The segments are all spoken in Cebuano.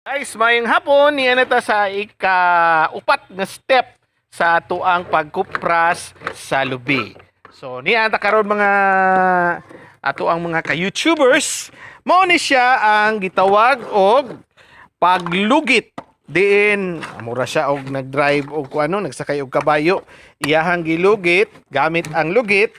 Guys, maayong hapon, niya na ta sa ika-upat nga step sa atoang pagkupras sa lubi. So niya ta karon, mga atoang mga ka-YouTubers, mao ni siya ang gitawag og paglugit, diin mura siya og nagdrive og kuno, nagsakay og kabayo. Iyahang gilugit gamit ang lugit,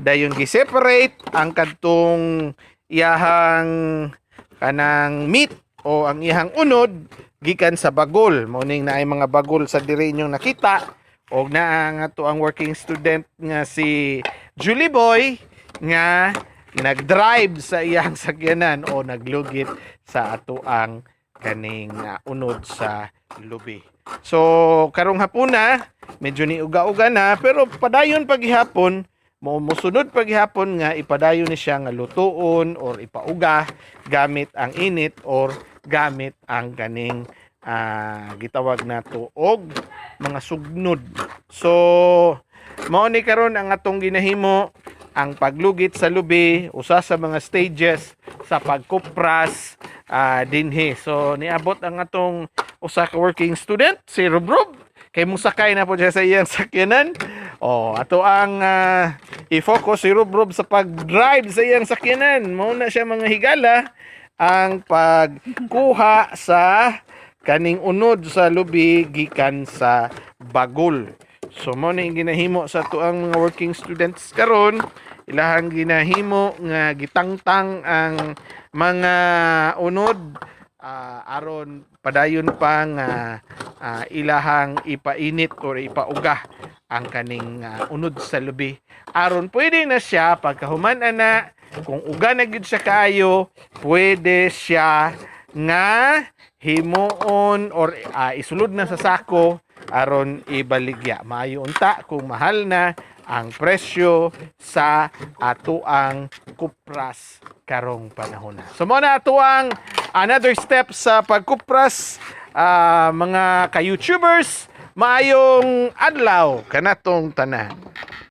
dayon gi-separate ang kadtong iyahang kanang meat o ang iyahang unod gikan sa bagol. Mao ning naay mga bagol sa diri inyong nakita, og naa nga to ang working student nga si Julie Boy nga nagdrive sa iyang sakyanan o naglugit sa atoang kaning unod sa lubi. So karong hapuna, medyo ni uga-uga na, pero padayon paghihapon mo, mosunod paghihapon nga ipadayon ni siya nga lutuon or ipauga gamit ang init or gamit ang kaning gitawag nato og mga sugnod. So mao ni karon ang atong ginahimo, ang paglugit sa lubi, usa sa mga stages sa pagkupras dinhi. So niabot ang atong usa ka working student, si Rubrob, kay musakay na po siya sa iyang sakyanan. Oh, ato ang i-focus si Rubrob sa pag-drive sa iyang sakyanan. Mao na siya, mga higala, ang pagkuha sa kaning unod sa lubi gikan sa bagol. So mao ni ginahimo sa atoang mga working students karon, ilahang ginahimo nga gitangtang ang mga unod aron padayon pa nga ilahang ipainit or ipauga ang kaning unod sa lubi, aron pwede na siya pagkahuman ana, kung uga na gyud siya kaayo, pwede siya nga himuon or isulod na sa sako aron ibaligya. Maayo unta kung mahal na ang presyo sa atoang kupras karong panahon na. So mo na atoang another step sa pagkupras, mga ka-YouTubers. Maayong adlaw kanatong tanan.